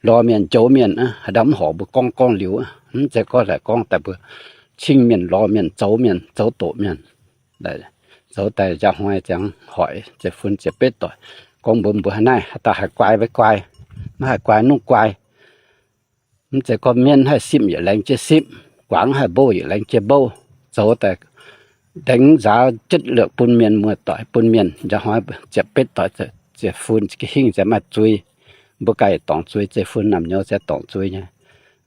lorz mienh, njoux mienh, haaix dauh mv horpc mbuo gorngv, gorngv liuz, mv zeiz gorngv laaix gorngv daaih mbuo cing mienh, lorz mienh, zoux mienh, zoux doqc mienh. Zoux daaih njang hnoi ziangh hoic ziepc fun ziepc betv doic. Gorngv mbuox mbuo haaix naaiv haaix dauh haih guai maiv guai, maiv haih guai nuqv guai. Mv zeiz gorngv mienh haih simv yietc laengz jienv simv, guangc haih mbouv yietc laengz jienv mbouv. Zoux daaih dengx nzaaux jitv lorqc bun mienh muoz-doic, bun mienh njang hnoi ziepc betv doic, ziepc fun hingv ziangh maaih zuiz. Mbuo ganh dorngc zuiz, ziepc fun naamh nyouz ziangh dorngc zuiz nyei.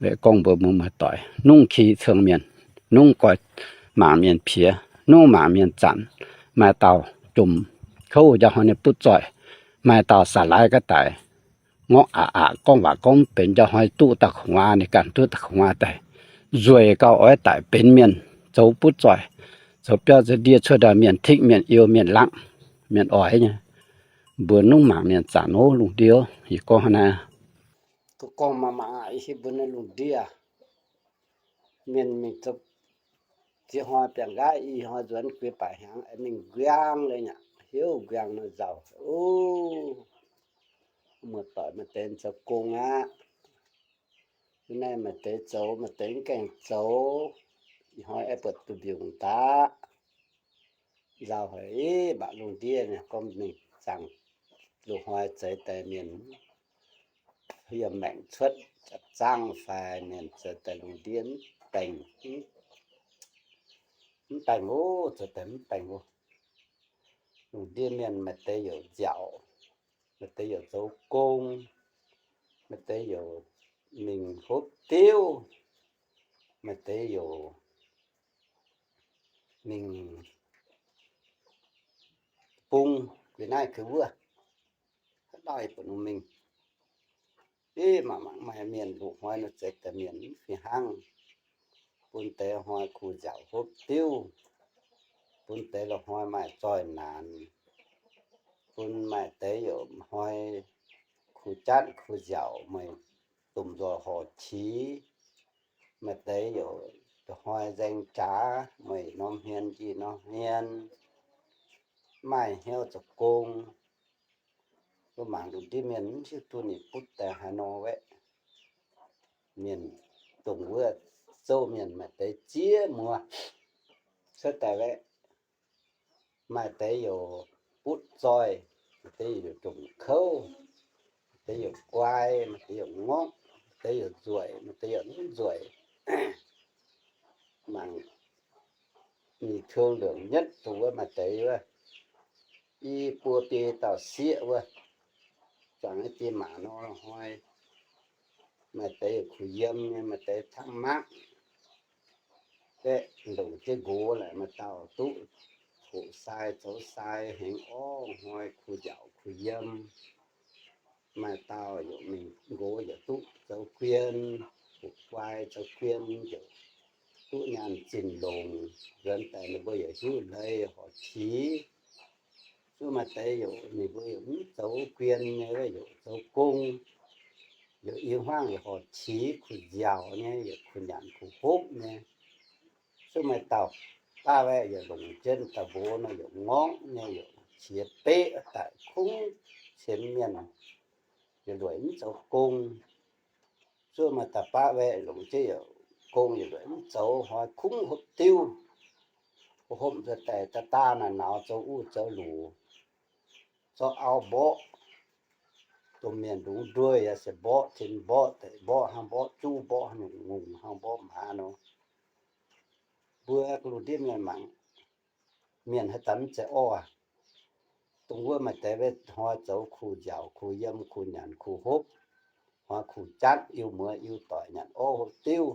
Weic gorngv mbuox mbuo muoz-doic, nungv ki ciong mienh, nungv goix mangc mienh piex, nungv mangc mienh zanc. Maaih dauh jomc kouv njang hnoi ninh butv zoih, maaih dauh saax laaix ga'daic ngorngv aqc aqc, gorngv waac gorngv mv benx, njang hnoi duqv daaih kuv nguaaz, ninh ganh duqv daaih kuv nguaaz daaih, nzueic gauh oix daic benx mienh, zoux butv zoih, zoux biauv zoux ndie cuotv ndau mienh tikv mienh iu mienh langv, mienh oix nyei. Mbuo nungv mangc mienh zanc ov, lungh ndiev. Yie gorngv hnangv naaiv, duqv gorngv maaih mangc aqv, yie hiuv mbuo naaiv lungh ndiev mienh mingh zoux ziex hnoi biangh nqaaiv, i hnoi nzuonx guix baaic hnyangx aengx mingh nqueang leiz nyaqc, hiuv nqueang nor nzauh ov. Muoz-doic maaih deix zoux gong aqv. Ih naaiv maaih deix zoux, maaih deix mv gaengh zoux. Ih hnoi aengx buatc duqv mbiungc daqv. Nzauh haic, mangc lungh ndiev gorngv mingh zaangc, loz-hnoi zeix daaih mienh yiem maengc cuotv zangv fai mienh zeix daaih lungh ndiev mv baengc, mv baengc ov, zeix daaih mv baengc ov. Lungh ndiev mienh maaih deix youc nziaauc, maaih deix youc zoux gong, maaih deix youc mingh hopv diuv, maaih deix youc mingh bung, guix naaiv guix wuov, haaix dauh yaac bun mingh. Ih mangc mangc maaih mienh loz-hnoi nor zeix daaih mienh mv fih hnangv. Bun deix hnoi kuh nziaauc hopv diuv, bun deix loz-hnoi maaih zoih naanc, bun maaih deix youc hnoi kuh jatv kuh nziaauc meih domh nzoih horc qiex, maaih deix youc hnoi nzaeng jaax meih norm hmien njiec norm hmien, maaih hnyouv zoux gong. Mbuo mangc lungh ndiev mienh mv hiuv duqv ninh butv daaih haaix nor waeqv. Mienh dongh wuov zouv mienh maaih deix ziex muoz cuotv daaih waeqv. Maaih deix youc butv zoih, maaih deix youc jomc kouv, maaih deix youc guai, maaih deix youc ngorqv, maaih deix youc nzueic, maaih deix youc mv nzueic. Mangc ninh ช่วง longc nyetv dongh wuov maaih deix wuov, i buo biei dauh sieqv wuov, juangc jienv maac nor hnoi, maaih deix kuh yiem nyei, maaih deix camv maqv. Aeqv, longc jienv nqox laaix maaih dauh duqv hoqc sai zoux sai hengx orv hnoi kuh nziaauc kuh yiem. Maaih dauh youc mingh nqox yaac duqv zoux guien, hoqc guai zoux guien, youc duqv nyaanh zinh longc. Nzuonx daaih ninh mbuo yaac hiuv leiz horc qiex. Zuqc maaih deix youc ninh mbuo youc mv zoux guien nyei, youc zoux gong, youc i hmuangv youc horc qiex kuh nziaauc nyei, youc kuh nyanc kuh hopv nyei. Zuqc maaih dauh baav waeqv youc longc jienv dauh nqox nor youc ngorqv nyei, youc qiex beqv daaih kungx sienx mienh, youc lueic mv zoux gong. Zuqc maaih dauh baav waeqv longc jienv youc gong youc lueic mv zoux, hnoi kungx hopv diuv. Hopv nzuonx daaih daav daav naaic nauz zoux uv zoux luc, zorqv auv mborqv, domh mienh lungz nduoih yaac se mborqv, tin mborqv, deic mborqv, hnangv mborqv zuv, mborqv hnangv nyungc-nyungc, hnangv mborqv maaz nor. Mbuo lungh ndiev mienh mangc, mienh haaix zanc mv zeiz orv aqv. Dongh wuov maaih deix hnoi zoux kuh nziaauc, kuh yiem, kuh nyanc, kuh hopv, hnoi kuh jatv, iu muoz iu doic, nyanc orv hopv diuv.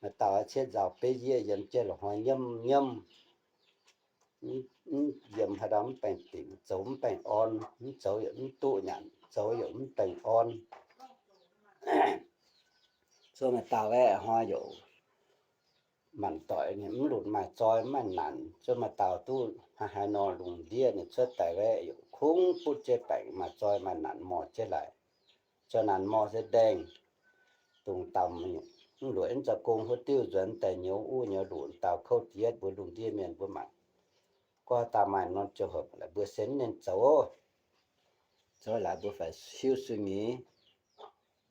Maaih dauh cietv nzauh beiv yieqv yiem jienv loz-hnoi nyiemv nyiemv, mv yiem haaix ndau mv baengh dingc, zoux mv baengh orn, mv zoux yaac mv duqv nyanc, zoux yaac mv baengh orn. Zuqc maaih dauh aeqv, hnoi youc maanc doic ninh mv lunc maaih zoi maaih nanc, zuov maaih dauh duqv haaix haaix nor lungh ndiev ninh cuotv daaih aeqv, yaac kungx butv jienv baengc maaih zoi maaih nanc morh jienv laaix. Zoi nanc morh se ndaengh, dungx dauh mv luoqc, mv zoux gong huotv diuv nzuonx daaih nyouz uv nyouz lunc dauh kouv diev mbuo lungh ndiev mienh mbuo mangc. Gorngv daaih maaih norm ziouc hopc laaix mbuo se mv ninh zoux. Zoux laaix mbuo faix hiuv suiv-nyeiz.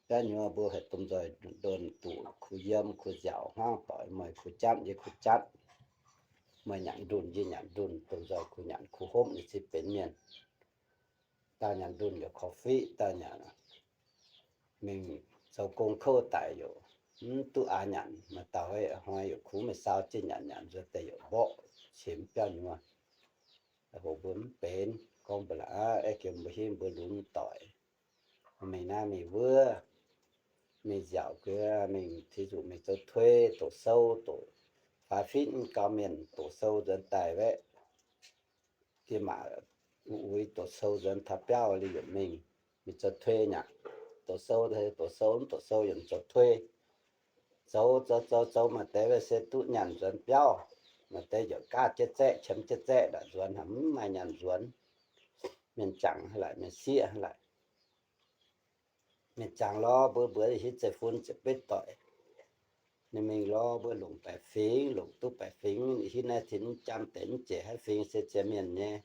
Gaav nyuoz mbuo haih domh nzoih ndon duqv kuh yiem kuh nziaauc hmuangv doic mueiz kuh jatv yie kuh jatv, mueiz nyanc ndunh yie nyanc ndunh, domh nzoih kuh nyanc kuh hopv ninh cingx benx mienh. Dauh nyanc ndunh yaac korv-fiqv, dauh nyanc mingh zoux gong kouv daic yaac mv duqv aax nyanc. Maaih dauh hnoi yaac kungx meih saau jienv nyanc, nyanc nzuonx daaih yaac mborqv qiex mv biauv nyuoz. Hoc mbuo mv benx, gorngv mbuo la'aeqv, aeqv, mbuo hingv mbuo lunx doic, mingh naaiv mingh wuov, mingh nziaauc guiex, mingh tiux zuqc mingh zoux tuix, doqc sou, doqc faix fitv gau mienh doqc sou nzuonx daaih aeqv, diex maac uix doqc sou nzuonx taux biauv liuz yaac mingh, mingh zoux tuix aqv. Doqc sou, doqc sou, doqc sou yaac zoux tuix. Zoux zoux zoux zoux maaih deix se duqv nyanc nzuonx biauv, maaih deix yaac gaav jienv zaeqv, qiemx jienv zaeqv ndaaih nzuonx, mv maaih nyanc nzuonx. Mienh jangx hnangv laaic, mienh sieqv hnangv laaic. Mienh jangx lorz mbuo mbuox hiuv zeiv-fun ziepc betv doic. Ninh mingh lorz mbuo longc baeqc fingx, longc duqv baeqc fingx, hiuv naaiv tin jam deix mv jiex haiv fingx se ziec mienh nyei.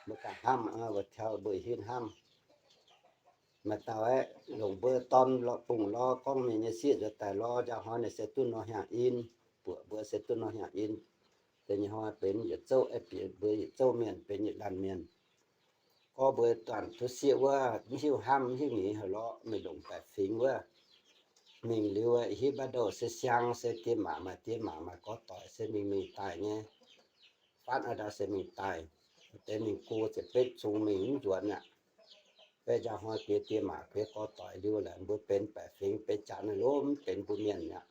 Mbuo ganh hnamv, mbuo taux mbuo hiuv hnamv. Maaih dauh aeqv, longc mbuo dorn lorz bungx lorz gorngv mienh nyei sieqv nzuonx daaih lorz, njang hnoi ninh se duqv nor hnyangx-in, buoqc mbuo se duqv nor hnyangx-in. Deix nyei hnoi benx yietc zouv, aeqv, bieqc mbuo yietc zouv mienh, benx yietc laanh mienh. Gorngv mbuo dorn tov sieqv wuov mv hiuv hnamv mv hiuv nyeiz haaix lorqc, mingh longc baeqc fingx wuov. Mingh liuz, hiuv mbaatv ndouh se siang, se diex maac maaih diex maac maaih gorx doic se mingh mingh daaih nyei. Fatv a'ndau se mingh daaih. Deix mingh go ziepc betv zungx mingh mv nzuonx aqv. Beiv njang hnoi guiex diex maac guiex gorx doic liuz laaix mbuo benx baeqc fingx benx jaax naaiv lov mv benx mbuo mienh aqv.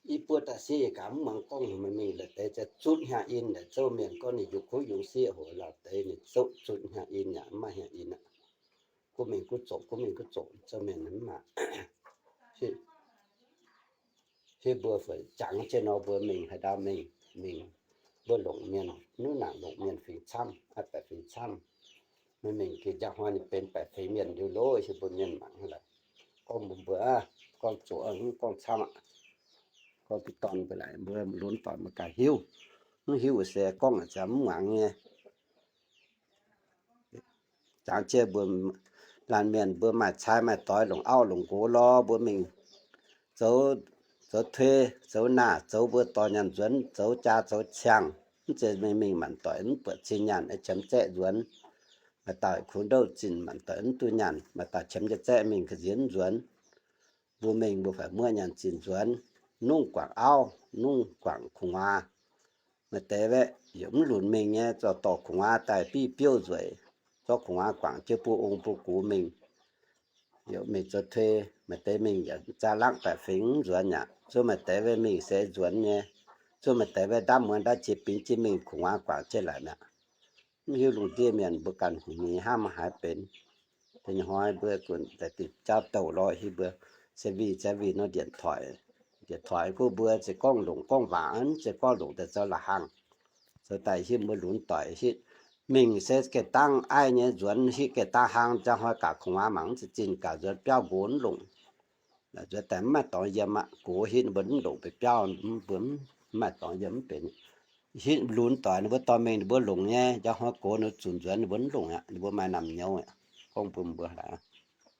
Yie buo daaih sieqv yie gaax mv muangx gorngv heuc meih mingh laaix deix za'gengh zutc hnyangx-in laaix zouv mienh gorngv ninh yungz kuv yungz sieqv hoc laaix deix ninh zouv zutc hnyangx-in yaac mv maaih hnyangx-in aqv. Gunv mingh gunv zoqc, gunv mingh gunv zoqc, zouv mienh mv maaih. Hiuv mbuo fu'jueiv jangx jienv nor mbuo mingh haaix ndau mingh, mingh mbuo longc mienh, nuv naanc longc mienh fingx camv, baeqc fingx camv. Meih mingh gengh njang hnoi ninh benx baeqc fingx mienh liuz lov hiuv mbuo mienh mangc hnangv laaix. Gorngv mbuo mbuo aqv, gorngv zoqc aqv, gorngv camv aqv. Gorngv bun dorn mbuo laaix mbuo lunx doic mbuo ganh hiuv. Mv hiuv se gorngv a'jangx mv muangx nyei. Jangx jienv mbuo laanh mienh mbuo maaih cai maaih doix longc auv longc nqox lorz mbuo mingh zoux, zoux tuix, zoux naah, zoux mbuo dorh nyanc nzuonx, zoux jaa zoux ciangh. Mv zeiz mingh mingh maanc doic mv buatc cing nyanc, qiemx zaeqv nzuonx. Maaih dauh kungx ndouv zinh maanc doic mv duqv nyanc, maaih dauh qiemx jienv zaeqv mingh ga'nziex mv nzuonx. Mbuo mingh mbuo faix muoqv nyanc zinh nzuonx, nungv guangc auv, nungv guangc gu'nguaaz. Maaih deix aeqv, yaac mv lunc mingh nyei, zorqv dorh gu'nguaaz daaih biv biouv nzueic, zorqv gu'nguaaz guangc jienv buo ong buo gux mingh. Yaac mingh zoux tuix, maaih deix mingh yaac zaax langv baeqc fingx mv nzuonx aqv. Zuov maaih deix mingh se nzuonx nyei. Zuov maaih deix ndamv muonz ndaav jiex bingx jienv mingh gu'nguaaz guangc jienv laaix mi'aqv. Mv hiuv lungh ndiev mienh mbuo ganh hungx nyei hnamv haaix benx. Da'nyeic hnoi mbuo gunv daaih dipc jauv douc lorz hiuv mbuo se wih za'wih nor ndienc toic. Ndienc toic gunv mbuo se gorngv longc gorngv waac, mv zeiz gorngv longc daaih zoux la'hangh. Zoux daaih hiuv mbuo lunx doic hitv mingh se gengh dangv aiv nyei nzuonx, hitv gengh dangv hlang, njang hnoi gaax gu'nguaaz mangc mv zeiz zinh, gaax nzuonx biauv nqox mv longc. Nzuonx daaih mv maaih dorngx yiem aqv. Gox hitv mbuo mv longc beiv biauv, mbuo mv maaih dorngx yiem mv benx. Hitv lunx doic ninh mbuo dorh mingh ninh mbuo longc nyei, njang hnoi gox ninh zunc nzuonx ninh mbuo mv longc aqv, ninh mbuo maaih naamh nyouz aqv. Gorngv bun mbuo hlaax